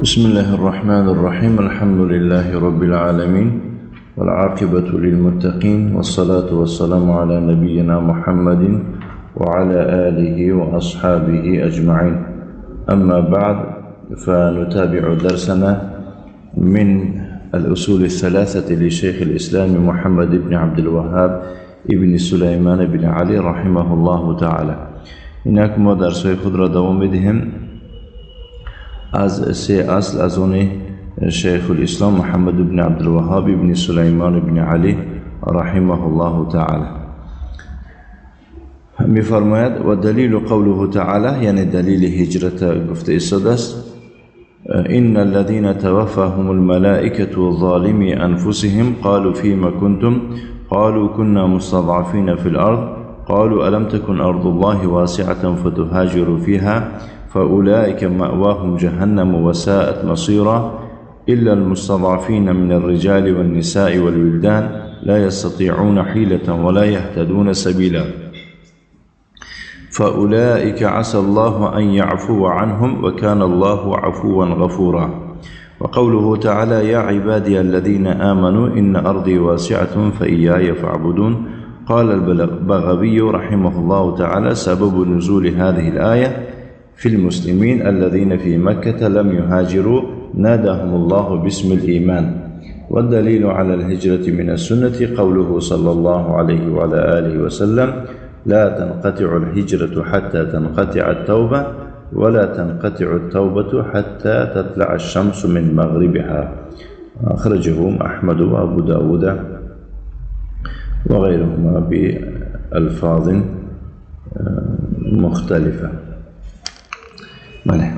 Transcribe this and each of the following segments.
بسم الله الرحمن الرحيم. الحمد لله رب العالمين، والعاقبة للمتقين، والصلاة والسلام على نبينا محمد وعلى آله وأصحابه أجمعين. أما بعد، فنتابع درسنا من الأصول الثلاثة لشيخ الإسلام محمد بن عبد الوهاب ابن سليمان بن علي رحمه الله تعالى. اینک ما درس‌های خود را دوام بدهیم از سه اصل از آن شیخ الاسلام محمد بن عبدالوهاب ابن سلیمان بن علی رحمه الله تعالی. می‌فرماید و دلیل قوله تعالی، یعنی دلیل هجرت گفته ایستاده است: إن الذين توفاهم الملائكة ظالمي أنفسهم قالوا فيما كنتم قالوا كنا مستضعفين في الأرض قالوا ألم تكن أرض الله واسعة فتهاجروا فيها فأولئك مأواهم جهنم وساءت مصيرا إلا المستضعفين من الرجال والنساء والولدان لا يستطيعون حيلة ولا يهتدون سبيلا فأولئك عسى الله أن يعفو عنهم وكان الله عفوا غفورا. وقوله تعالى: يا عبادي الذين آمنوا إن أرضي واسعة فإياي فاعبدون. قال البغوي رحمه الله تعالى: سبب نزول هذه الآية في المسلمين الذين في مكة لم يهاجروا ناداهم الله باسم الإيمان. والدليل على الهجرة من السنة قوله صلى الله عليه وعلى آله وسلم: لا تنقطع الهجرة حتى تنقطع التوبة، ولا تنقطع التوبة حتى تطلع الشمس من مغربها. أخرجه أحمد وأبو داود وغيرهما بألفاظ مختلفة. بله.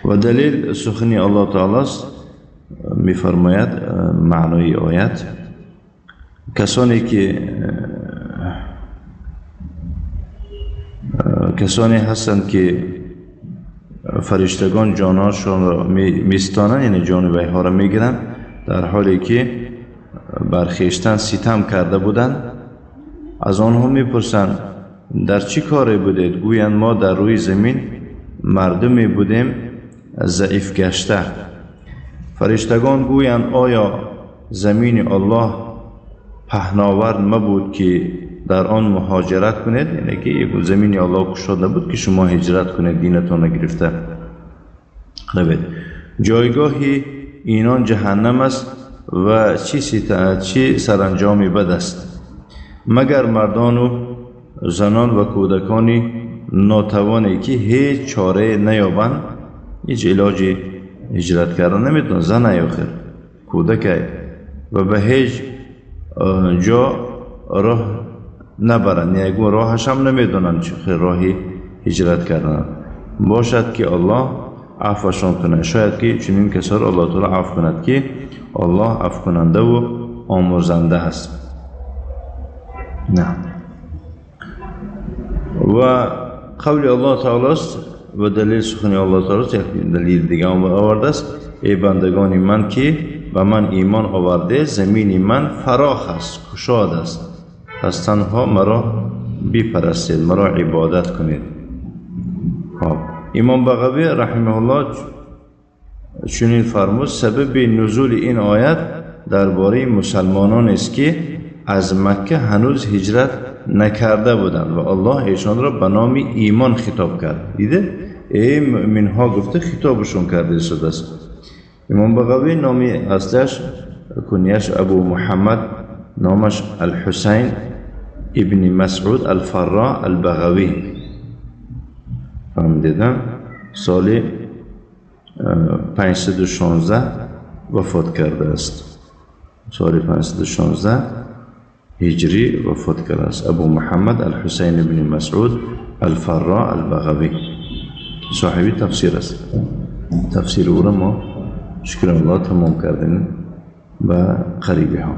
و دلیل سخنی الله تعالی است، می‌فرماید معنای آیت: کسانی که کسانی هستند که فرشتگان جانهاشان را میستانند، یعنی جان ویها را میگیرند، در حالی که بر خویشتن ستم کرده بودند، از آنها میپرسند در چی کاری بودید؟ گویند ما در روی زمین مردمی بودیم ضعیف گشته. فرشتگان گویند آیا زمین الله پهناور مبود که در آن مهاجرت کنید؟ یعنی که یک زمین الله گشاد نبود که شما هجرت کنید، دینتان را گرفته روید. جایگاه اینان جهنم است و چی سرانجامی بد است، مگر مردان و زنان و کودکانی ناتوانی که هیچ چاره نیابند، هیچ علاجی هجرت کردن نمیتونن، زن آخر کودک، و به هیچ جا راه نبرند، یعنی راهش هم نمیدونن چه راهی هجرت کردن. باشد که الله عفوشان کنه، شاید که چنین کسا را الله تعالی عفو کند که الله عفو کننده و آمرزنده است. نه. و قول الله تعالی است و دلیل سخن الله تعالی است، یک دلیل دیگه هم آورده است: ای بندگان من که به من ایمان آورده، زمین من فراخ است، گشاد است، پس تنها مرا بپرستید، مرا عبادت کنید. خب امام بغوی رحمه الله چنین فرمود: سبب نزول این آیت درباره مسلمانان است که از مکه هنوز هجرت نکرده بودند و الله ایشان را به نام ایمان خطاب کرد. دیده؟ ای مؤمن ها گفته خطابشون کرده شده است. امام بغوی نام اصلش کنیش ابو محمد، نامش الحسین ابن مسعود الفراء البغوی. فهمیدم؟ سال 516 وفات کرده است. سال 516 هجری وفات کرده است. ابو محمد الحسین ابن مسعود الفراء البغوی صاحب تفسیر است. تفسیر او را ما شکر الله تمام کردیم و قریبی ها.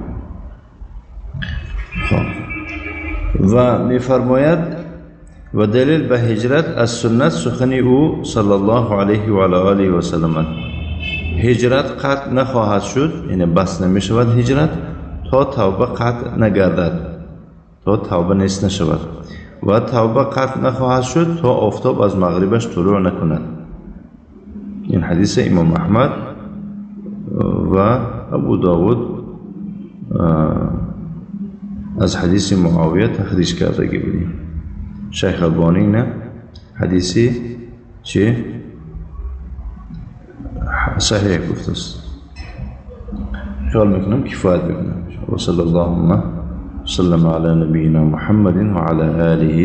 و میفرماید و دلیل به هجرت از سنت سخنی او صلی الله علیه و علی آله و سلم: هجرت قطع نخواهد شد، یعنی بس نمی شود هجرت تا توبه قطع نگردد، تا توبه نیست نشود، و توبه قطع نخواهد شد تا آفتاب از مغربش طلوع نکند. Ин ҳадиса Имом Аҳмад ва Абу Довуд аз ҳадиси Муовия тахриҷ кардагӣ будем. Шайх Албонӣ на ҳадиси чӣ саҳеҳ гуфтааст. Хиёл мекунам кифоят мекунам. Ва саллаллоҳу وسلم على نبينا محمد وعلى آله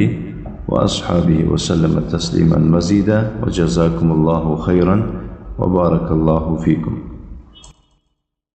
وأصحابه وسلم تسليما مزيدا وجزاكم الله خيرا وبارك الله فيكم.